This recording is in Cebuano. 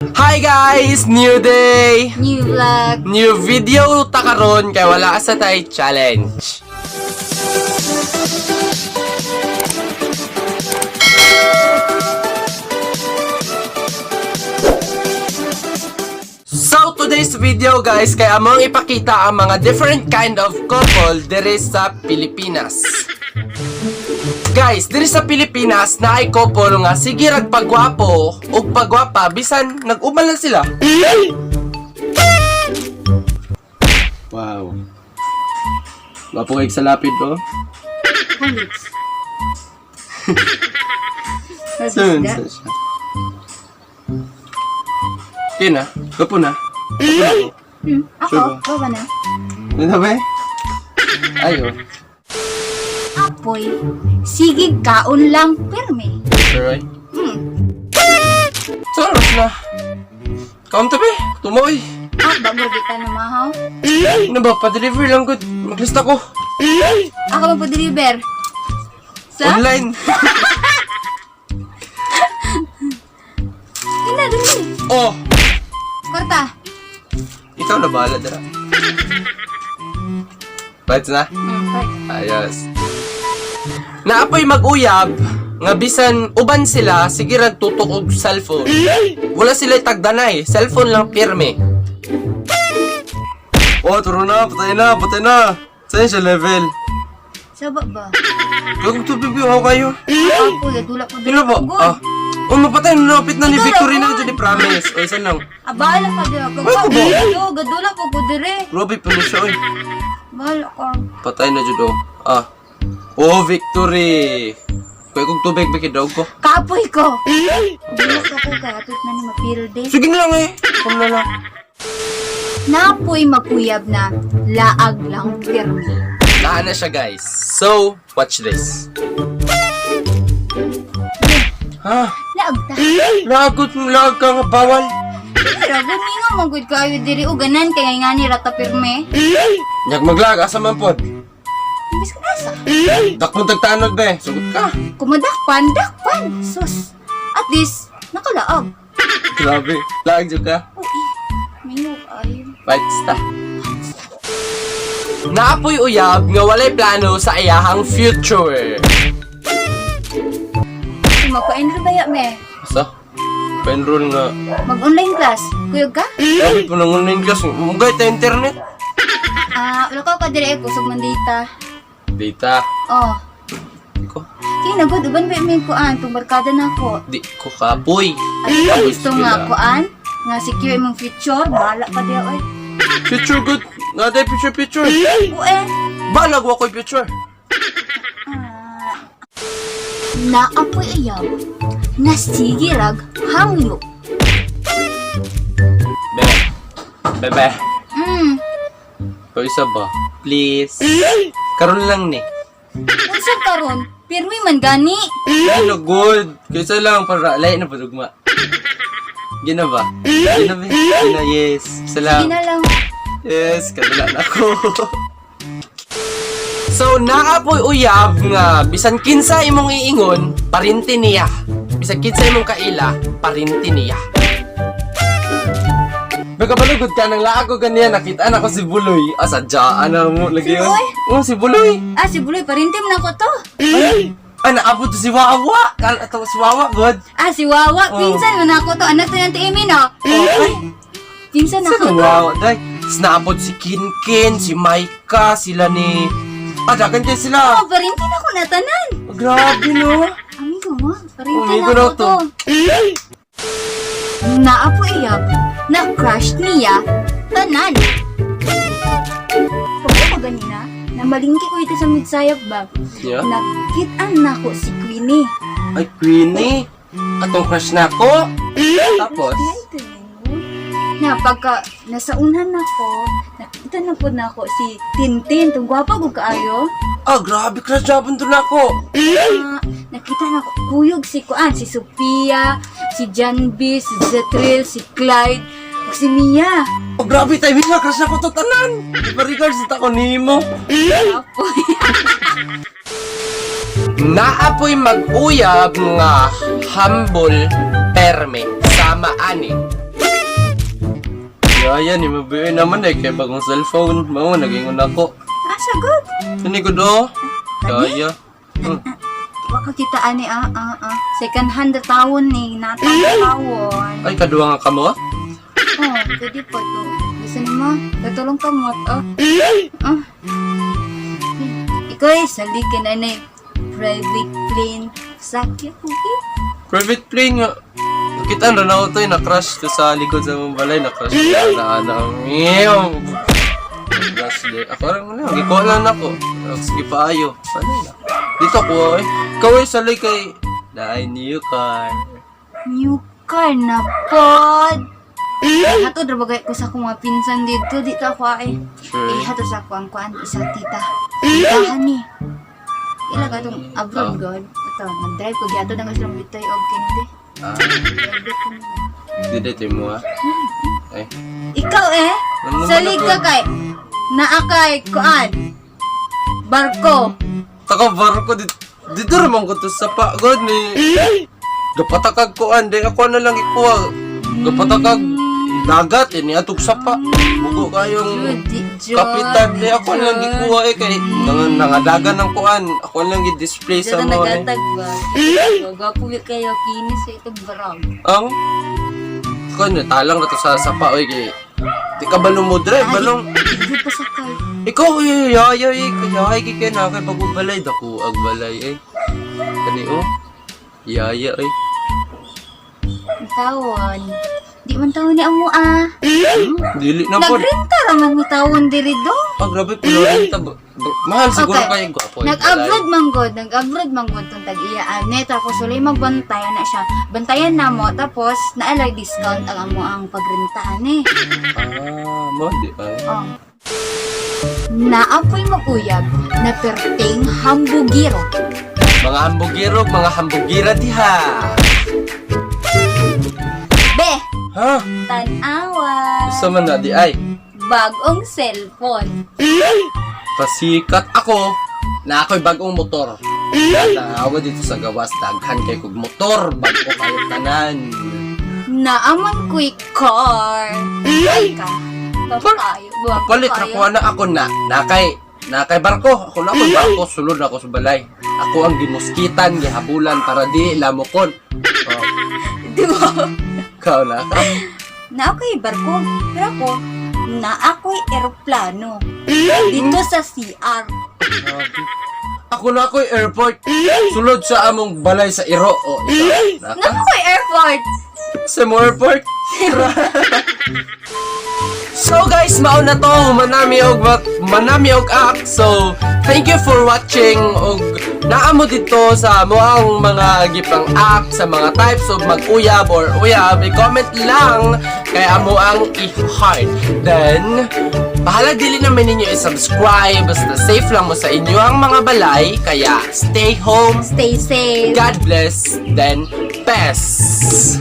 Hi guys! New day! New vlog. New video ta karon kay wala sa tay challenge. So today's video guys, kay among ipakita ang mga different kind of couple diri sa Pilipinas. Guys, diri sa Pilipinas na ay couple nga sige rag pagwapo ug pagwapa bisan nag-uban lang sila. Wow. Gwapo kay sa lapid oh. Soon, What is that? sa siya. Okay na. Gwapo na. Gwapo na ako. Ako? Sure ba? Baba na. Ano ba eh? Ayo. Apoy. Sige, kaon lang pirmi. Sure, right? Hmm. So, oras na. Kaon to be. Tumoy. Ah, bago di ka na mahaw. Ano ba? Pa-deliver lang good. Maglista ko. Ako magpa-deliver. Sa? Online. Ina, dali. Oh! Kwarta. Ikaw na bahala dara. Bites na? Bye. Ayos. Naapoy mag-uyab, nga bisan uban sila, sige rag tutok og cellphone. Wala sila tagdanay, cellphone lang pirme. Oh, turo na, patay na, patay na. Saan siya level? Saba ba? Gagong tubig yung ako kayo. Apoy, gadula ko Sino ba? Good. Ah. Oh, mapatay na, napit na ni Ikaw Victory na, na dyan, promise. O, isa lang. Ah, bahala ka dira. Ay, ko ba? Gadula ko ko dire. Grabe pa na siya, oy. Bahala ka. Patay na dyan, oh. Ah. Oh, victory! Kuya kong tubig, bakit daw ko? Kapoy ko. Dula ko ko kay atut na ni mapilde. Sige na lang eh. Come na lang. Napoy maguyab na laag lang pirmi. Naa na siya guys. So, watch this. Ha? Laag ta. Lagot mo, lag ka nga bawal. Pero gumingo man gud kayo diri o ganan kay nga ni rata pirmi. Nyak maglag, asa man pod? Imbis ka asa. Dakpon tagtanod be. Sugot ka. Kumadakpan, dakpan. Sus. At least nakalaag. Grabe. Lag jud ka. Uy, mingo kayo. Bites ta. Naapoy uyab nga walay plano sa iyahang future. Magpa-enroll ba ya me? Asa? Pa-enroll nga. Mag-online class. Kuyog ka? Grabe po nang online class. Mugay ta internet. Ah, wala ka ka dire kusog man data. Data. Oh. Di ko. Kay na gud uban ba mi kuan tong barkada nako. Di ko kapoy. At gusto Sige nga lang. kuan nga secure imong future, bahala pa diya oy. Future good. Nga day future future. Uy, Balag wa ko'y future. Ah. Naapoy ayaw, nasigirag hangyo. Be. Bebe. O isa ba? Please. Karon lang ni. Unsa karon? Pirmi man gani. Ano good. Kaysa lang para lain na padugma. Gina ba? Gina ba? Gina yes. Sige Salam. na lang. Yes, kadala na ako. So naapoy uyab nga bisan kinsa imong iingon, parinti niya. Bisan kinsa imong kaila, parinti niya. Baka balugod ka ng laag ko ganiya, nakita na ko si Buloy. Ah, sadya, ano mo, lagi yun? Si Buloy? Oh, si Buloy. Ah, si Buloy, parintim na ko to. Ay, ay, naabot to si Wawa. Kala to si Wawa, god. Ah, si Wawa, Oh. pinsan man ako to. Anak to ng tiimi, no? Oh, ay, Pinsan saan ako ang to. Wawa? Day, sinabot si Kinkin, si Maika, sila ni... Ah, dagan kayo sila. Oh, parintin ako na tanan. Oh, grabe, no? Amigo mo, parintin Amigo ako na to. Naapoy ayaw, na crush niya, tanan. Pag ako ganina, namalingki ko ito sa midsayap ba? Yeah. Nakitaan na ko si Queenie. Ay, Queenie. Atong crush na ako. Tapos, Na pagka nasa unahan nako, nakita na po na ako si Tintin, tong gwapa ko kaayo. ah, grabe crush japon to na ako. Ah, nakita na ko kuyog si kuan, si Sophia, si Janby, si Zetril, si Clyde, ug si Mia. Oh, grabe timing nga, crush na ko to tanan. Di ba regards ta ko nimo? Apoy. Naapoy mag-uyab nga humble perme sama ani. Yaya ni mabuhay naman eh, kay bagong cellphone. Mao naging ako. Ah, sagot. Kani gud oh. Yaya. Wa ka kita ani ah ah ah. Second hand na tawon ni, nata tawon. Ay, kaduha nga kamo? Oh, pwede po to. Gusto nimo? Katulong ka mo oh. Ah. Ikaw eh, salikin na ni private plane. Sakya ko eh. Private plane nga. Nakita na ako to eh, na-crash to sa likod sa mong balay, na-crash na na na. Meow. Crash di. Ako rin mo lang, gikuha lang ako. Sige paayo. Paano na? Dito ko eh. Ikaw eh, salay kay Dahil new car. New car na pod. Hatod ra bagay ko sa akong mga pinsan dito. Dito ako ay. Sure. Eh, hatod sa ako ang kuan isa tita. Titahan ni. Ila ka tong abroad Oh. god. Ito, nag-drive ko giato na silang bitay og kindi. Ah, Private ko nila. dito ito mo ah. Ay. Ikaw eh, Ano naman salig ako? ka kay naa kay kuan. Barko. Taka barko dito. Dito raman ko to sa pagod ni. Gapatakag ko ande ako na lang ikuha. Gapatakag dagat ini atog sapa. Bugo kayong Jud, Jud. kapitan di ako na lang gikuha eh kay nang nangadagan ng kuan. Ako na lang gi-display sa Jud mga eh. nagatag ba? Gwapo gyud kayo kinis sa itong barang. Ang kuan talang na to sa sapa oy kay di ka balong mo drive balong Jud pa sakay. Ikaw eh, yaya eh, kaya ay kay na kay bago balay dako ag balay eh. Kani oh. Yaya eh. Ang tawon. Di man tawon ni amo ah. Dili na po. Nagrenta ra man mi tawon diri do. Ah, grabe pinurenta ba? Mahal siguro Okay. kayo gwapo. eh, Nag-abroad man god, nag-abroad man god tong tag-iya ane tapos walay magbantay na siya. Bantayan na mo tapos naalay discount ang amo ang pagrenta ane. balay. Ah, mo di ba? Oh. Naapoy mag-uyab na perting hambugiro. Mga hambugiro, mga hambugira diha. Be, Ha? tanawa. Isa man na di ay. Bagong cellphone. Pasikat ako na ako'y bagong motor. Naawa dito sa gawas, daghan kay kog motor, bago kayo tanan. Naaman ko'y car. Ay ka. Papayo. Palit ra ko na ako na nakay barko. Ako na ako barko, sulod na ako sa balay. Ako ang gimuskitan, gihabulan para di lamokon. Oh, Di ba? ikaw na ka. Na ako'y barko. Pero ako, na ako'y eroplano. Dito sa CR. Ako na ako'y airport. Sulod sa among balay sa Iro. Oh, ikaw. Na Naka? ako'y airport. Sa mo airport? So guys, mao na to. Manami og act. So, thank you for watching og naa mo dito sa moang mga gipang act sa mga types of mag-uyab or uyab, i-comment lang kay amo ang i-heart. Then, bahala dili naman ninyo i-subscribe basta safe lang mo sa inyo ang mga balay kaya stay home, Stay safe. God bless, then peace.